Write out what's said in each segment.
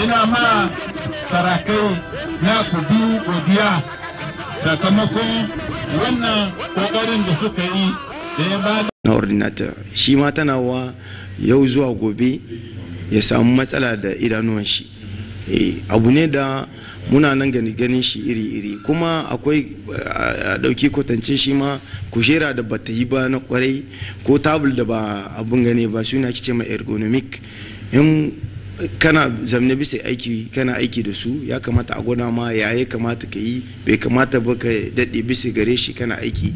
Ina ma sarakai na ku biyu godiya sakamakon wannan kokarin da suka yi da ya ba na ordinator shi ma tana wa yau zuwa gobe ya samu matsala da idanuwan shi. Abu ne da muna nan ganin shi iri-iri, kuma akwai a dauki kwatance shi ma kujera da bata yi ba na kwarai ko tabul da ba abun gane ba, suna ake ce ma ergonomic. In kana zamne bisa aiki, kana aiki da su, ya kamata a gwada ma ya ya kamata ka yi, bai kamata ba ka daɗe bisa gare shi kana aiki.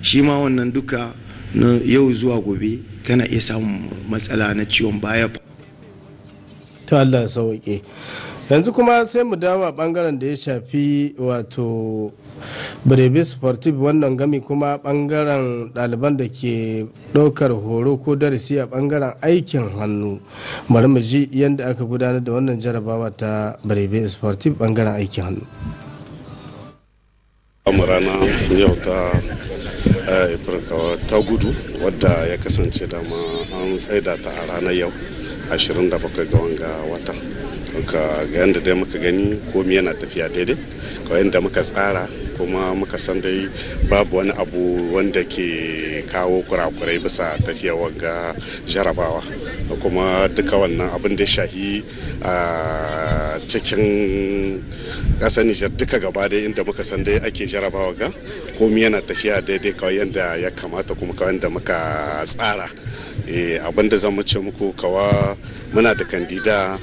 Shi ma wannan duka na yau zuwa gobe kana iya samun matsala na ciwon baya. To, Allah ya sauke. Yanzu kuma sai mu dawo a bangaren da ya shafi wato brevet sportif, wannan gami kuma bangaren ɗaliban da ke ɗaukar horo ko darasi a bangaren aikin hannu. Bari mu ji yadda aka gudanar da wannan jarabawa ta brevet sportif bangaren aikin hannu. Rana yau ta ta gudu wadda ya kasance da ma an tsaida ta a ranar yau 27 ga wanga watan. Ga yadda dai muka gani, komi yana tafiya daidai kawai yadda muka tsara, kuma muka san dai babu wani abu wanda ke kawo kurakurai bisa tafiya wanga jarabawa. Kuma duka wannan abin da shahi a cikin ƙasar Nijar duka gaba dai, inda muka san dai ake jarabawa, ga komi yana tafiya daidai kawai yadda ya kamata, kuma kawai yadda muka tsara. Abin da zan ce muku kawa, muna da candidats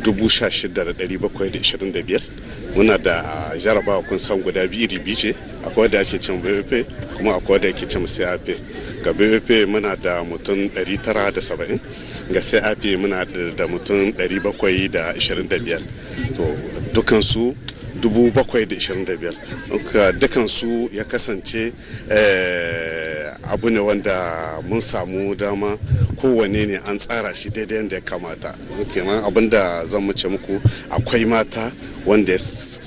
16,725. Muna da jarabawa, kun san guda biyu, iri biyu ce: akwai da ake cin BEP, kuma akwai da ake cin CAP. Ga BEP muna da mutum 970, ga CAP muna da mutum 725. To, dukansu 7,025, dukansu ya kasance abu ne wanda mun samu dama, kowane ne an tsara shi daidai yadda ya kamata. Kenan abinda zan mace muku, akwai mata wanda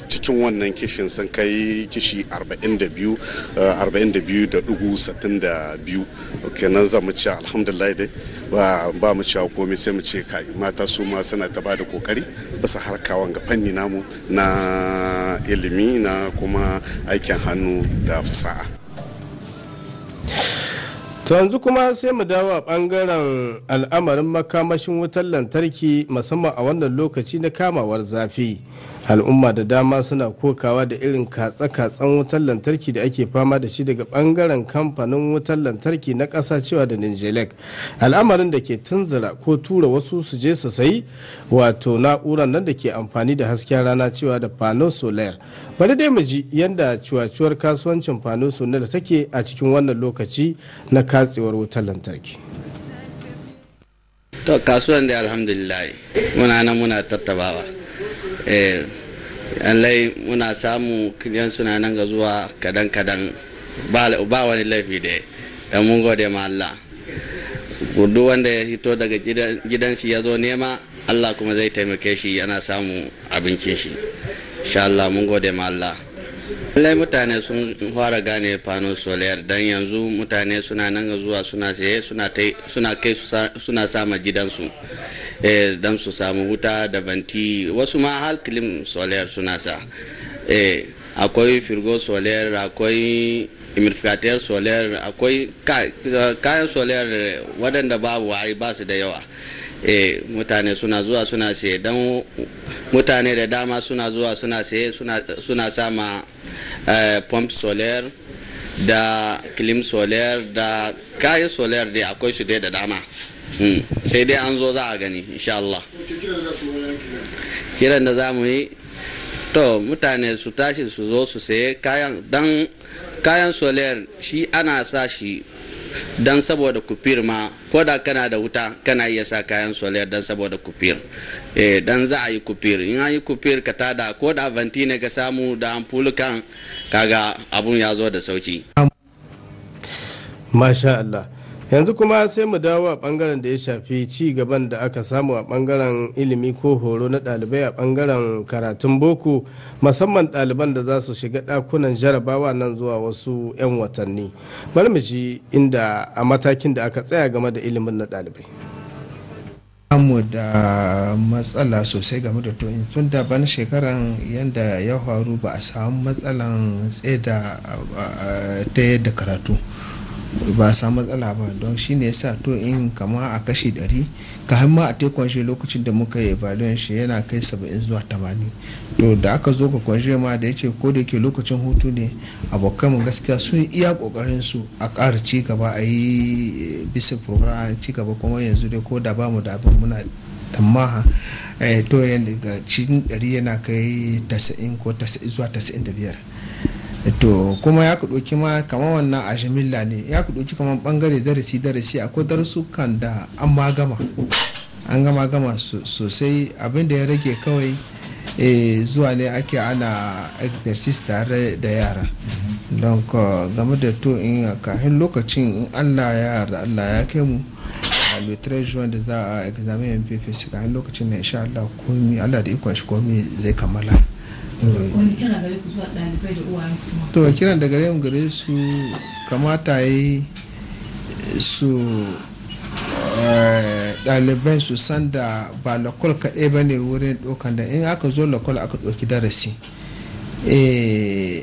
cikin wannan kishin sun kai kishi 42, 42.62. Kenan zan mu ce alhamdulillah dai, ba mu cewa komai, sai mu ce mata su ma suna ta bada kokari bisa harkawan ga fanni namu na ilimi na kuma aikin hannu da fasaha. To, yanzu kuma sai mu dawo a bangaren al'amarin makamashin wutar lantarki, musamman a wannan lokaci na kamawar zafi. Al'umma da dama suna kokawa da irin katse-katsen wutar lantarki da ake fama da shi daga bangaren kamfanin wutar lantarki na ƙasa cewa da Nigelec, al'amarin da ke tunzura ko tura wasu su je su sayi wato na'urar nan da ke amfani da hasken rana cewa da panneau solaire. Bari dai mu ji yadda cuwacuwar kasuwancin panneau solaire take a cikin wannan lokaci na katsewar wutar lantarki. To, kasuwan da alhamdulillah, muna nan muna tattabawa. Lallai muna samu clients, suna nan ga zuwa kadan kadan, ba wani laifi da dan mun gode ma Allah. Duk wanda ya hito daga gidan shi ya zo nema, Allah kuma zai taimake shi, yana samu abincin shi insha Allah. Mun gode ma Allah. Lallai mutane sun fara gane panneau solaire, dan yanzu mutane suna nan ga zuwa suna saye, suna kai suna sama gidansu dan su samu wuta da ventilo. Wasu ma har clim solaire suna sa. Akwai frigo solaire, akwai humidificateur solaire, akwai kayan solaire waɗanda babu ai ba su da yawa. Mutane suna zuwa suna saye, don mutane da dama suna zuwa suna saye, suna sama pompe solaire da clim solaire da kayan solaire dai, akwai su dai da dama. Sai dai an zo za a gani insha Allah. Kiran da za mu yi, to, mutane su tashi su zo su saye kayan, dan kayan solaire shi ana sa shi dan saboda coupure ma. Ko da kana da wuta, kana iya sa kayan solaire dan saboda coupure, dan za a yi coupure. In an yi coupure, ka tada ko da ventilo ne ka samu da ampoule kan, kaga abun ya zo da sauki. Masha Allah. Yanzu kuma sai mu dawo a bangaren da ya shafi ci gaban da aka samu a bangaren ilimi ko horo na ɗalibai a bangaren karatun boko, musamman ɗaliban da za su shiga ɗakunan jarabawa nan zuwa wasu 'yan watanni. Bari mu ji inda a matakin da aka tsaya game da ilimin na ɗalibai. Mu da matsala sosai game da to tun da ban shekaran yadda ya faru, ba a samu matsalan tsaida ta yadda karatu ba a samu matsala ba. Don shi ne yasa to in kama a kashi 100, ka ma a tekon shi, lokacin da muka yi evaluation shi yana kai 70 zuwa 80. To da aka zo ka congé ma, da yace ko da yake lokacin hutu ne, abokan mu gaskiya sun iya kokarin su a ƙara ci gaba, a yi bisa program ci gaba. Kuma yanzu dai ko da bamu da abin, muna tamaha to yanda ga cikin 100 yana kai 90 ko 90 zuwa 95. To kuma ya ku ɗauki ma kamar wannan a jimilla ne, ya ku ɗauki kamar ɓangare darasi darasi, akwai darussukan da an ma gama, an gama gama sosai. Abin da ya rage kawai zuwa ne ake ana exercice tare da yara. Don game da to in kafin lokacin, in Allah ya yarda, Allah ya kai mu a le 13 juin da za a examen MPPC, kafin lokacin na insha Allah komi, Allah da ikon shi, komi zai kammala. To kiran da gare mu gare su, kamata yi su ɗaliban su san da ba lakol kaɗai ba ne wurin ɗaukan da in aka zo lakol aka ɗauki darasi,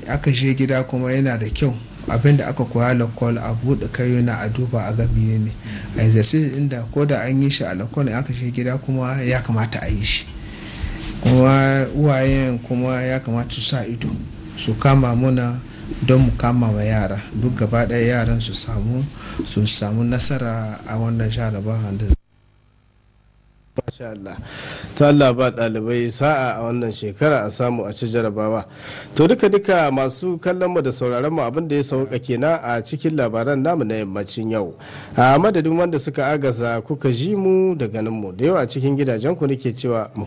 aka je gida kuma yana da kyau abinda aka koya lakol a buɗe kayuna a duba a ga ne a exercise, inda ko da an yi shi a lakol, aka je gida kuma ya kamata a yi shi. Kuma uwayen kuma ya kamata su sa ido su kama muna don mu kama wa yara duk gaba ɗaya, yaran su samu nasara a wannan jarabawa da Masha Allah. To Allah ba ɗalibai sa'a a wannan shekara a samu a ci jarabawa. To duka duka masu kallon mu da sauraron mu, abin da ya sauka kenan a cikin labaran namu na yammacin yau. A madadin wanda suka agaza kuka ji mu da ganin mu da yawa cikin gidajen ku, nake cewa mu